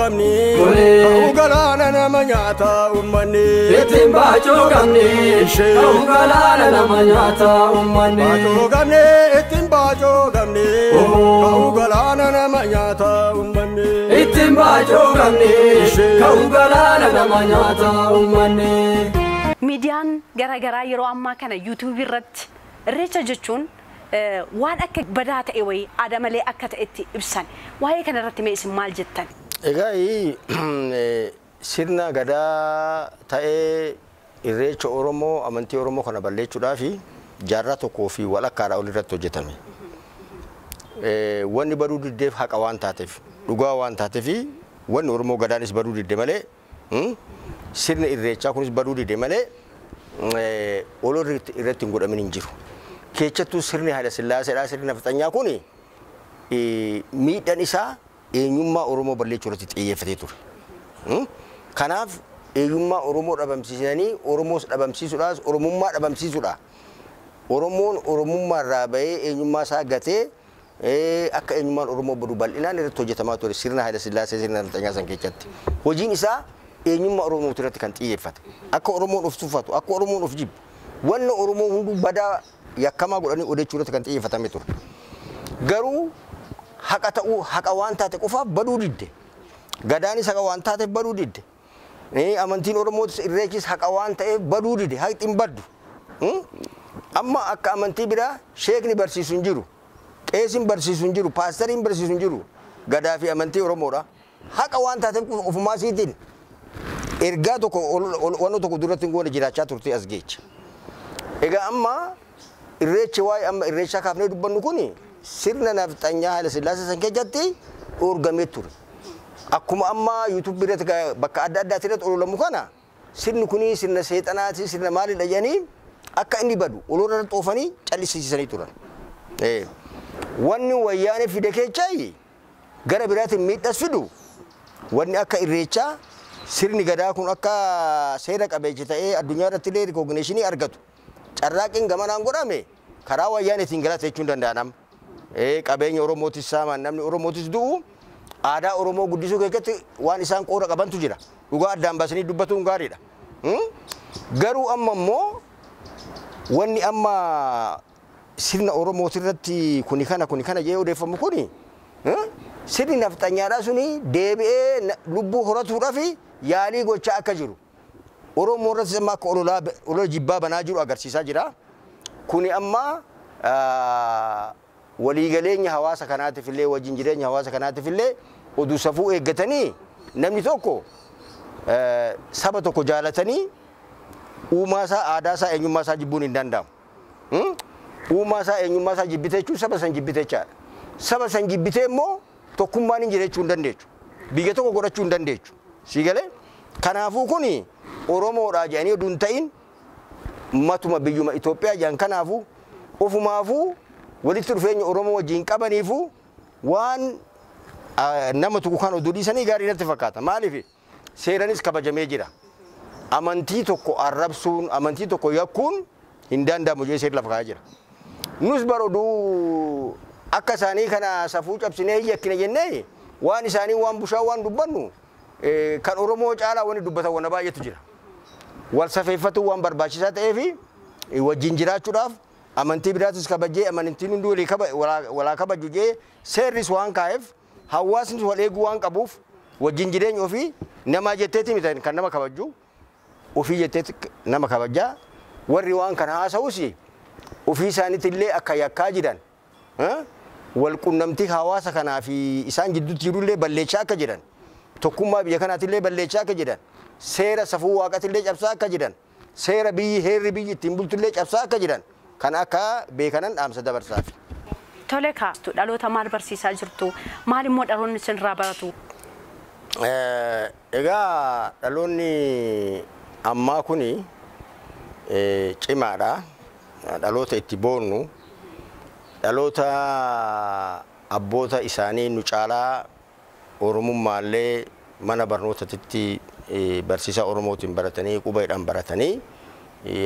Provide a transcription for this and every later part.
gamni. Ka'uu galaana nama nyaata uummanni. Ittiin baachuu gamni. Ka'uu galaana nama nyaata uummanni. Baachuu gamni ittiin baachuu gamni. Ka'uu galaana nama nyaata uummanni. Ittiin baachuu gamni. Ka'uu galaana nama nyaata uummanni. Miidiyaan garaagaraa yeroo ammaa kana yuutuubii irratti irreecha jechuun waan akka badaa ta'e wayii aadaa malee akka ta'etti ibsan. Waa'ee kana irratti mee isin maal jettan? Egaa sirna gadaa ta'ee irreecha Oromoo amantii Oromoo kana balleessuudhaaf jaarraa tokkoo fi walakkaadhaa ol irratti hojjetame. Wanni baduu diddeef haqa waan taateef dhugaa waan taateef wanni Oromoo gadaanis baduu didde malee sirni irreechaa kunis baduu didde malee ololli irratti hin godhamin hin jiru. Keessattuu sirni Haayila Sillaaseedhaa sirni nafxanyaa kun miidhaan isaa eenyummaa Oromoo balleessuu irratti xiyyeeffatee ture. Kanaaf eenyummaa Oromoo dhabamsiisanii Oromoos dhabamsiisuudhaas Oromummaa dhabamsiisuudha. Oromoon Oromummaa irraa bahee eenyummaa isaa gatee akka eenyummaan Oromoo badu bal'inaan irratti hojjetamaa ture sirna Haayila Sillaasee sirna nafxanyaa san keessatti. Hojiin isaa eenyummaa Oromoo irratti kan xiyyeeffate. Akka Oromoon of tuffatu, akka Oromoon of jibbu, wanna Oromoo hunduu badaa yakkamaa godhanii odeechuu irratti kan xiyyeeffatame ture. Garuu haqa ta'uu haqa waan taate qofaaf baduu didde. Gadaanis haqa waan taateef baduu didde. Amantiin Oromootis irreechis haqa waan ta'eef baduu didde. Haqni hin baddu. Amma akka amantii biraa sheekni barsiisu hin jiru. Qeesiin barsiisu hin jiru. Paastariin barsiisu hin jiru. Gadaa fi amantii Oromoodha. Haqa waan taateef ofumaa isiitiin ergaa tokko waan tokko duratti hin goone jiraachaa turte as geecha. Egaa amma irreechi waa'ee amma irreechaa kaafnee dubbannu kun sirna nafxanyaa Haayila Sillaasee san keessatti dhoorgamee ture. Akkuma amma yuutuubii irratti bakka adda addaatti irratti ololamu kana sirni kuni sirna seexanaati sirna maalidha jedhanii akka inni badu olola irratti oofanii callisiisanii turan. Wanni wayyaanee fide keessaa gara biraatiin miidhas fidu wanni akka irreechaa sirni gadaa kun akka seera qabeessa ta'ee addunyaa irratti illee rikoogineeshinii argatu. Carraaqqiin gamanaan godhame karaa wayyaaneetiin galata jechuun danda'ama. Qabeenya Oromootis saaman namni Oromootis du'u aadaa Oromoo guddisuu keessatti waan isaan qooda qabantu jira. Dhugaa addaan baasanii dubbatuun gaariidha. Garuu amma immoo wanni amma sirna Oromooti irratti kuni kana kuni kana jedhee odeeffamu kuni sirni nafxanyaadhaa suni deebi'ee lubbuu horatuudhaaf yaalii gochaa akka jiru. Oromoo irratti amma akka olola jibbaa banaa jiru agarsiisaa jira. Kuni amma waliigaleenya hawaasa kanaatiif illee wajjin jireenya hawaasa kanaatiif illee oduu safuu eeggatanii namni tokko saba tokko jaalatanii uumaa isaa aadaa isaa eenyummaa isaa jibbuun hin danda'amu. Uumaa isaa eenyummaa isaa jibbite jechuun saba san jibbite jechaadha. Saba san jibbitee immoo tokkummaan hin jira jechuu hin dandeechu. Biyya tokko godhachuu hin dandeechu. Sii galee? Kanaafuu kuni Oromoodhaa jedhanii oduu hin ta'in matuma biyyuma Itoophiyaa jedhan kanaafuu ofumaafuu walitti dhufeenya Oromoo wajjin qabaniifuu waan nama tuqu kan oduu dhiisanii gaarii natti fakkaata. Maaliif seeranis kabajamee jira. Amantii tokko arrabsuun amantii tokko yakkuun hin danda'amu jedhee seerri lafa kaa'ee jira. Nus bara oduu akka isaanii kana safuu cabsinee yakkina jennee waan isaanii waan bushaa waan dubbannu kan Oromoo caalaa wanni dubbatan wanna baay'eetu jira. Wal safeeffatu waan barbaachisaa ta'eef wajjin jiraachuudhaaf amantii biraatis kabajee amantiin hunduu walaa kabaju jee seerris waan kaa'eef hawaasnis wal eeguu waan qabuuf wajjin jireenya ofii namaa jetteeti miti kan nama kabaju ofii jetteeti nama kabajaa warri waan kana haasa'us ofii isaaniitti illee akka yakkaa jiran wal qunnamtii hawaasa kanaa fi isaan jidduutti jirullee balleechaa akka jiran tokkummaa biyya kanaatillee balleechaa akka jiran seera safuu waaqatillee cabsaa akka jiran seera biyyi heerri biyyi ittiin bultullee cabsaa akka jiran kan akka beekanan dhaamsa dabarsaaf. Tole kaastu dhaloota maal barsiisaa jirtu maal immoo dhaloonni isinirraa baratu? Egaa dhaloonni ammaa kuni cimaadha. Dhaloota itti boonnu dhaloota abboota isaanii nu caalaa Oromummaallee mana barnootatti barsiisaa Oromootiin baratanii qubeedhaan baratanii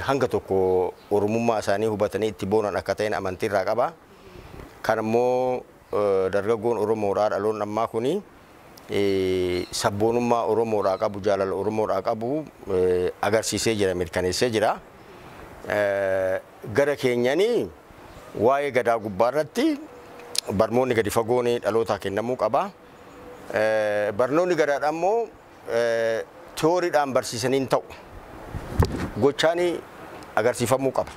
hanga tokko Oromummaa isaanii hubatanii itti boonan akka ta'een amantiirraa qaba. Kan immoo dargaggoon Oromoodhaa dhaloonni ammaa kuni Sabboonummaa Oromoodhaa qabu, jaalala Oromoodhaa qabu agarsiisee jira, mirkaneessee jira. Gara keenyanii waa'ee gadaa gubbaarratti barnoonni gadi fagoon dhalootaa kennamuu qaba. Barnoonni gadaadha immoo tiyooriidhaan barsiisanii hin ta'u. Gochaan agarsiifamuu qaba.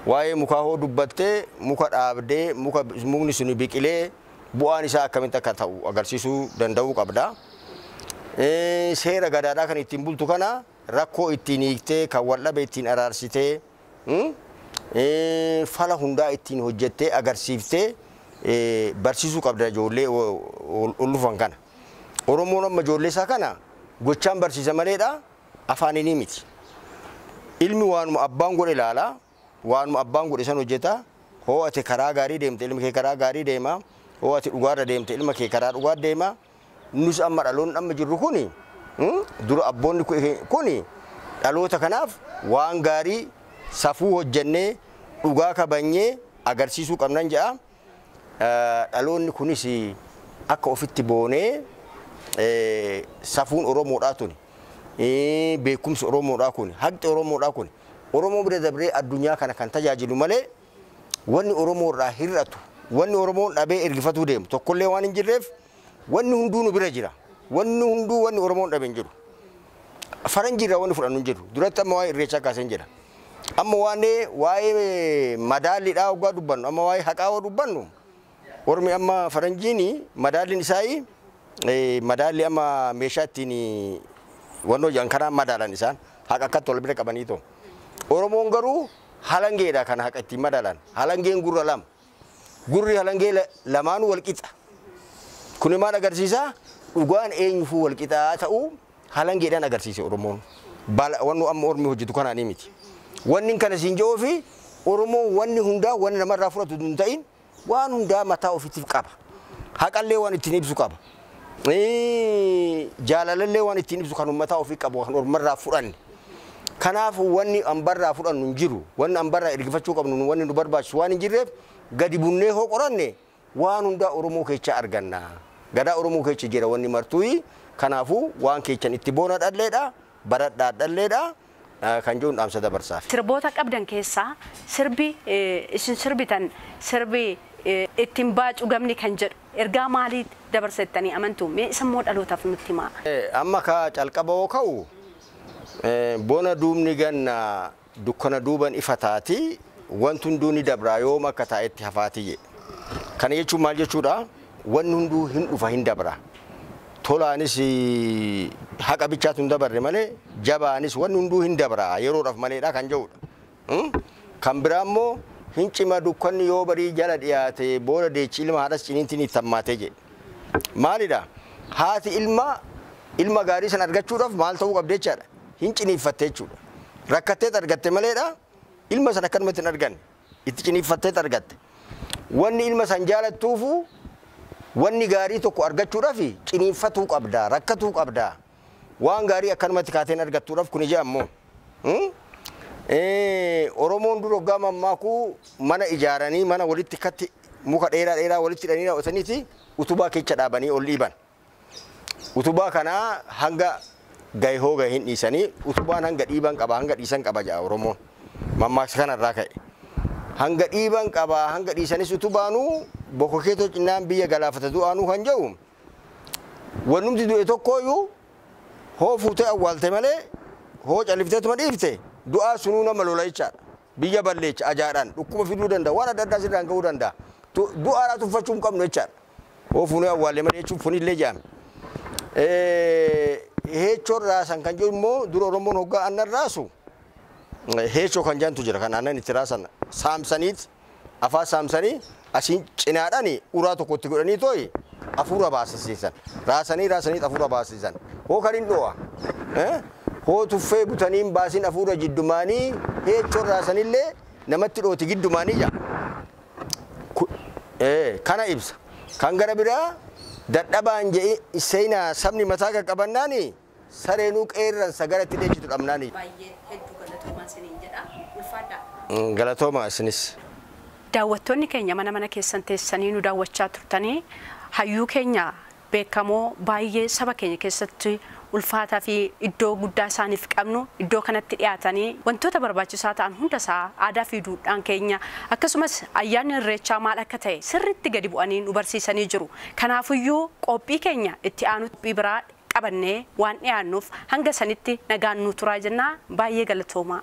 Waa'ee mukaa hoo dubbattee muka dhaabdee mukni sun biqilee bu'aan isaa akkamitti akka ta'u agarsiisuu danda'uu qabda. Seera gadaadhaa kan ittiin bultu kana rakkoo ittiin hiiktee kan wal dhabe ittiin araarsitee fala hundaa ittiin hojjettee agarsiiftee barsiisuu qabda ijoollee ol dhufan kana. Oromoon amma ijoollee isaa kana gochaan barsiisa maleedha afaaniinii miti. Ilmi waanuma abbaan godhe ilaala, waanuma abbaan godhe san hojjeta. Hoo ati karaa gaarii deemte ilmi kee karaa gaarii deema. Hoo ati dhugaarra deemte ilma kee karaa dhugaa deema. Nus amma dhaloonni amma jirru kuni dura abboonni kuni dhaloota kanaaf waan gaarii safuu hojjennee dhugaa kabanyee agarsiisuu qabnan jedha. Dhaloonni kunis akka ofitti boonee safuun Oromoodhaa tuni beekumsi Oromoodhaa kun haqni Oromoodhaa kun Oromoo bira dabree addunyaa kana kan tajaajilu malee wanni Oromoo irraa hir'atu wanni Oromoon dhabee ergifatuu deemu tokkollee waan hin jirreef wanni hunduu nu bira jira. Wanni hunduu wanni Oromoon dhabe hin jiru. Faranjii irraa wanni fudhannu hin jiru. Duratti amma waa'ee irreechaa kaasee jira. Amma waa'ee madaalliidhaa hoggaa dubbannu amma waa'ee haqaa hoo dubbannu ormi amma faranjiin madaalliin isaa madaalli amma meeshaa ittiin wannoo jedhan kanaan madaalan isaan haqa akkatti wal bira qabanii too. Oromoon garuu halangeedha kan haqa ittiin madaalan. Halangeen gurra lama. Gurri halangee lamaanuu wal qixa. Kuni maal agarsiisa? Dhugaan eenyufuu wal qixaa ta'uu halangeedhaan agarsiise Oromoon. Wanni amma ormi hojjetu kanaanii miti. Wanni kana siin jedhuu fi Oromoon wanni hundaa wanni namarraa fudhatu hin ta'in waan hundaa mataa ofiitiif qaba. Haqallee waan ittiin ibsu qaba. Jaalalallee waan ittiin ibsu kan mataa ofii qabu kan ormarraa fudhanne. Kanaaf wanni ambarraa fudhannu hin jiru. Wanni ambarraa ergifachuu qabnu wanni nu barbaachisu waan hin jirreef gadi bunnee hoo qoranne waan hundaa Oromoo keessa arganna. Gadaa Oromoo keessa jira wanni martuuyi. Kanaafuu waan keessan itti boona dhalleedha, baradhaa dhalleedha kan jiruun dhaamsa dabarsaaf. Sirboota qabdan keessaa sirbi isin sirbitan sirbi ittiin baacuu gamni kan jedhu ergaa maalii dabarsattanii amantu mee isa immoo dhalootaaf nutti himaa. Amma ka calqaba hoo ka'u bona duubni ganna dukkana duuban ifa taati wanti hunduu ni dabraa yoom akka taa'etti hafaati jedhe. Kana jechuun maal jechuudha? Wanni hunduu hin dhufa hin dabra. Tolaanis haqa bichaatu hin dabarre malee jabaanis wanni hunduu hin dabra yeroodhaaf maleedha kan jedhudha. Kan biraa immoo hin cima dukkanni yoo barii jala dhiyaate booda deechi ilma haadhas ciniintiin itti hammaatee jedhe. Maalidha? Haati ilma gaarii san argachuudhaaf maal ta'uu qabdi jechaadha? Hin ciniinfatte jechuudha. Rakkatteet argatte maleedha ilma san akkanumatti hin arganne itti ciniinfatteet argatte. Wanni ilma san jaalattuufu wanni gaarii tokko argachuudhaaf ciniinfatuu qabda, rakkatuu qabda. Waan gaarii akkanumatti kaateen argattuudhaaf kun ija ammoo. Oromoon dura hoggaa mammaakuu mana ijaaranii mana walitti katti muka dheeraa dheeraa walitti hidhanii raawwataniiti utubaa keessa dhaabanii ol dhiiban. Utubaa kanaa hanga gahe hoo gahe hin dhiisanii utubaan hanga dhiiban qaba hanga dhiisan qaba jedha Oromoon. Mammaaksa kanarraa ka'e. Hanga dhiiban qaba hanga dhiisanis utubaanuu bokokeetoo cinnaan biyya galaafata du'aanuu kan jedhu wannumti du'e tokkooyyuu hoo fuutee awwaalte malee hoo callifteetuma dhiifte du'aa sunuu nama lola jechaadha. Biyya balleecha ajaadhaan dhukkuba fiduu danda'a waan adda addaa sirraan ga'uu danda'a. Du'aadhaa tuffachuu hin qabnu jechaadha. Hoo fuunee awwaalle malee jechuun funillee jedhame. Heechoon raasan kan jedhu immoo dura Oromoon hoggaa aannan raasu heechoo kan jedhantu jira kan aannan itti raasan saamsaniit afaan saamsanii asiin cinaadhaan uraa tokkotti godhanii tooyi afuura baasisiisan. Raasanii raasanii afuura baasisiisan. Hoo kan hin dho'a. Hoo tuffee butanii hin baasin afuura jiddumaanii heechoon raasanillee namatti dhooti giddumaanii jira. Kana ibsa. Kan gara biraa dadhabaan jedhee seenaa sabni mataa qaqqabannaani sareenuu qeerransa gara itti dheechitu dhabnaani. Baay'ee hedduu galatoomaa isiniin jedha. Ulfaadhaa. Galatoomaa isinis. Daawwattoonni keenya mana mana keessan teessanii nu daawwachaa turtanii hayyuu keenya beekamoo baay'ee saba keenya keessatti ulfaataa fi iddoo guddaa isaaniif qabnu iddoo kanatti dhiyaatanii wantoota barbaachisaa ta'an hundasaa aadaa fi duudhaan keenya akkasumas ayyaanni irreechaa maal akka ta'e sirriitti gadi bu'anii nu barsiisanii jiru. Kanaafiyyuu qophii keenya itti aanu qophii biraa qabannee waan dhiyaannuuf hanga sanitti nagaan nu turaa jennaa baay'ee galatoomaa.